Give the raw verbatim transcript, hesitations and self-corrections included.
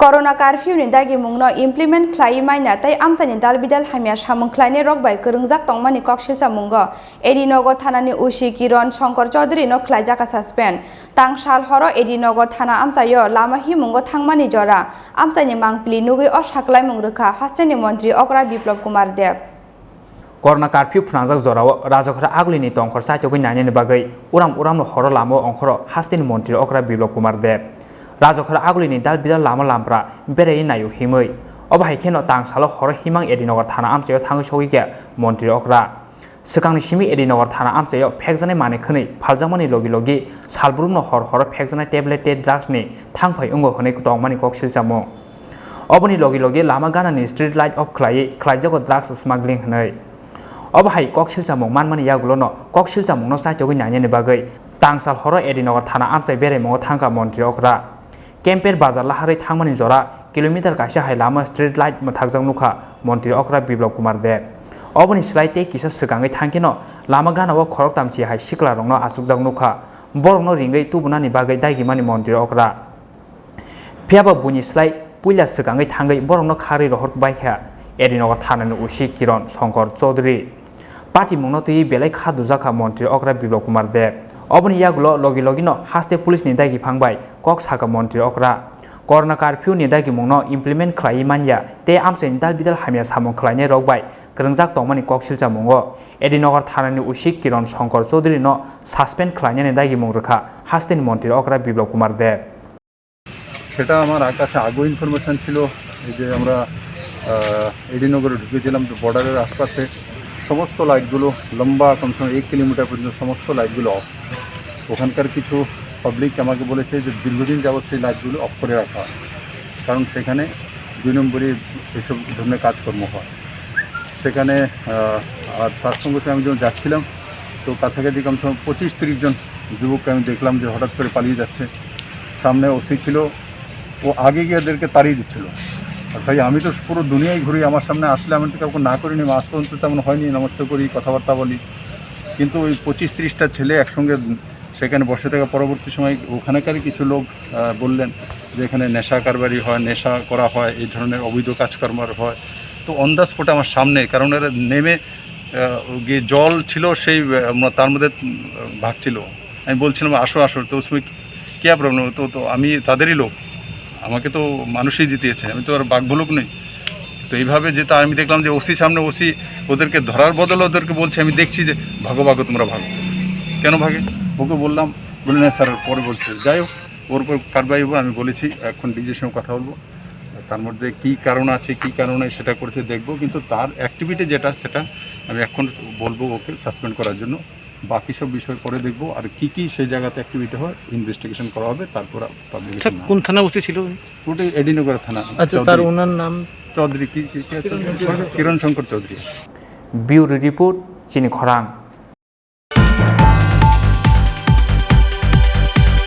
Corona curfew ni dagimungno implement khlaiwi manya tei amchaini dalbidal hamya samung khlainai rok bai kwrwngjak tongmani kok silchamungo A D Nagar thanani O C Kiron Shankar Chaudhary no khlaijak suspend. Tang sal horo A D Nagar thana amchaio lama himungo thangmani jora amchaini mangpili nugwi o saklaimung rwkha hasteni montri okra Biplab Kumar Deb. Corona curfew phnangjak jorao Rajakhara Agulini tongkhor chaitogwi nainani bagwi uram uramno horo lamao ongkhoro hasteni montri okra Biplab Kumar Deb. Rajakhara Agulini dal bidal lama lampra beraiwi naio himwi. Obo hai kheno tang salo horo himang A D Nagar thana amchaio thangwi sogwi kha montri okra. Swkangni simi A D Nagar thana amchaio phekjaknai manwi khwnwi phaljakmani logi logi salbrumno hor horo phekjaknai tablet tei drugs ni thangphai wngo hwnwi tongmani kok silchamo. Oboni logi logi lama ganani street light off khlaiwi khlaijago drugs smuggling hwnwi. Obo hai kok silchamung manmani yagulono kok silchamungno chaitogwi nainani bagwi tangsal horo A D Nagar thana amchai beraimungo thangkha montri okra. Kemper bazar laharwi thangmani jora kilometer kaisa hai lama street light mwthakjak nukha montri okra Biplab Kumar Deb. Oboni slai tei kisa swkangwi thangkheno lama ganao khoroktamchi hai siklarokno achukjak nukha, borokno ringwi tubunani bagwi dagimani montri okra. Phiyaba buini slai puila swkangwi thangwi borokno kharwi rohor baikha A D Nagar thanani O C Kiron Shankar Chaudhary. Patimungno twiwi belai kha dujakha montri okra Biplab Kumar Deb. Oboni yagulo logi logino haste police ni dagi phang bai kok sakha montri okra. Corona curfew ni dagimungno implement khlaiwi manya tei amchaini dal bidal hamya samung khlainai rok bai kwrwngjak tongmani kok silchamungo A D Nagar thanani O C Kiron Shankar Chaudhary no suspend khlainani dagimung rwkha hasteni montri okra Biplab Kumar Deb. সেটা আমার কাছে আগেও ইনফরমেশন ছিল। এই যে আমরা এডিনগরে ঢুকেছিলাম, তো বর্ডারের আশপাশে সমস্ত লাইটগুলো লম্বা, কমসে কম এক কিলোমিটার পর্যন্ত সমস্ত লাইটগুলো অফ। ওখানকার কিছু পাবলিক আমাকে বলেছে যে দীর্ঘদিন যাবত সেই লাইটগুলো অফ করে রাখা হয়, কারণ সেখানে দুই নম্বরই এইসব ধরনের কাজকর্ম হয়। সেখানে আহ, আর তার সঙ্গে সঙ্গে আমি যখন যাচ্ছিলাম, তো কাছাকাছি কমসে কম পঁচিশ তিরিশ জন যুবককে আমি দেখলাম যে হঠাৎ করে পালিয়ে যাচ্ছে। সামনে ওসি ছিল, ও আগে গিয়ে এদেরকে তাড়িয়ে দিচ্ছিল। আর ভাই, আমি তো পুরো দুনিয়ায় ঘুরি, আমার সামনে আসলে আমি তো কাউকে না করিনি, আজ পর্যন্ত তেমন হয়নি, নমস্তে করি, কথাবার্তা বলি। কিন্তু ওই পঁচিশ তিরিশটা ছেলে একসঙ্গে সেখানে বসে থাকা, পরবর্তী সময় ওখানকারই কিছু লোক আহ, বললেন যে এখানে নেশা কারবারি হয়, নেশা করা হয়, এই ধরনের অবৈধ কাজকর্ম হয়। তো অন দ্য স্পটে আমার সামনে, কারণ এরা নেমে আহ, গিয়ে জল ছিল, সেই আহ, তার মধ্যে উম, ভাগছিল। আমি বলছিলাম, "আসো, আসো।" তো ওই সময়, "क्या प्रॉब्लम?" তো তো আমি তাদেরই লোক, আমাকে তো মানুষই জিতিয়েছে, আমি তো আর বাঘ ভালুক নই। তো এইভাবে যেটা আমি দেখলাম যে ওসি সামনে, ওসি ওদেরকে ধরার বদলে ওদেরকে বলছে, "আমি দেখছি যে ভাগো, ভাগো, তোমরা ভাগো।" কেন ভাগে? ওকে বললাম, বলে, "না স্যার, পরে বলছি।" যাই হোক, ওর উপর কার্যবাহী হবে, আমি বলেছি, এখন ডিজির সঙ্গে কথা বলবো, তার মধ্যে কী কারণ আছে, কী কারণে সেটা করেছে দেখবো, কিন্তু তার অ্যাক্টিভিটি যেটা, সেটা আমি এখন বলবো ওকে সাসপেন্ড করার জন্য। বাকি সব বিষয় পরে দেখবো, আর কী কী সেই জায়গাতে অ্যাক্টিভিটি হয়, ইনভেস্টিগেশন করা হবে, তারপর পাবলিকেশন। কোন থানা ওসি ছিল উনি? ওটা এডিনগর থানা। আচ্ছা, স্যার, চৌধুরী। ওনার নাম? চৌধুরী, কি, কি, কি আছে? কিরণ শঙ্কর Chowdhury. Bureau report, Chini Khorang.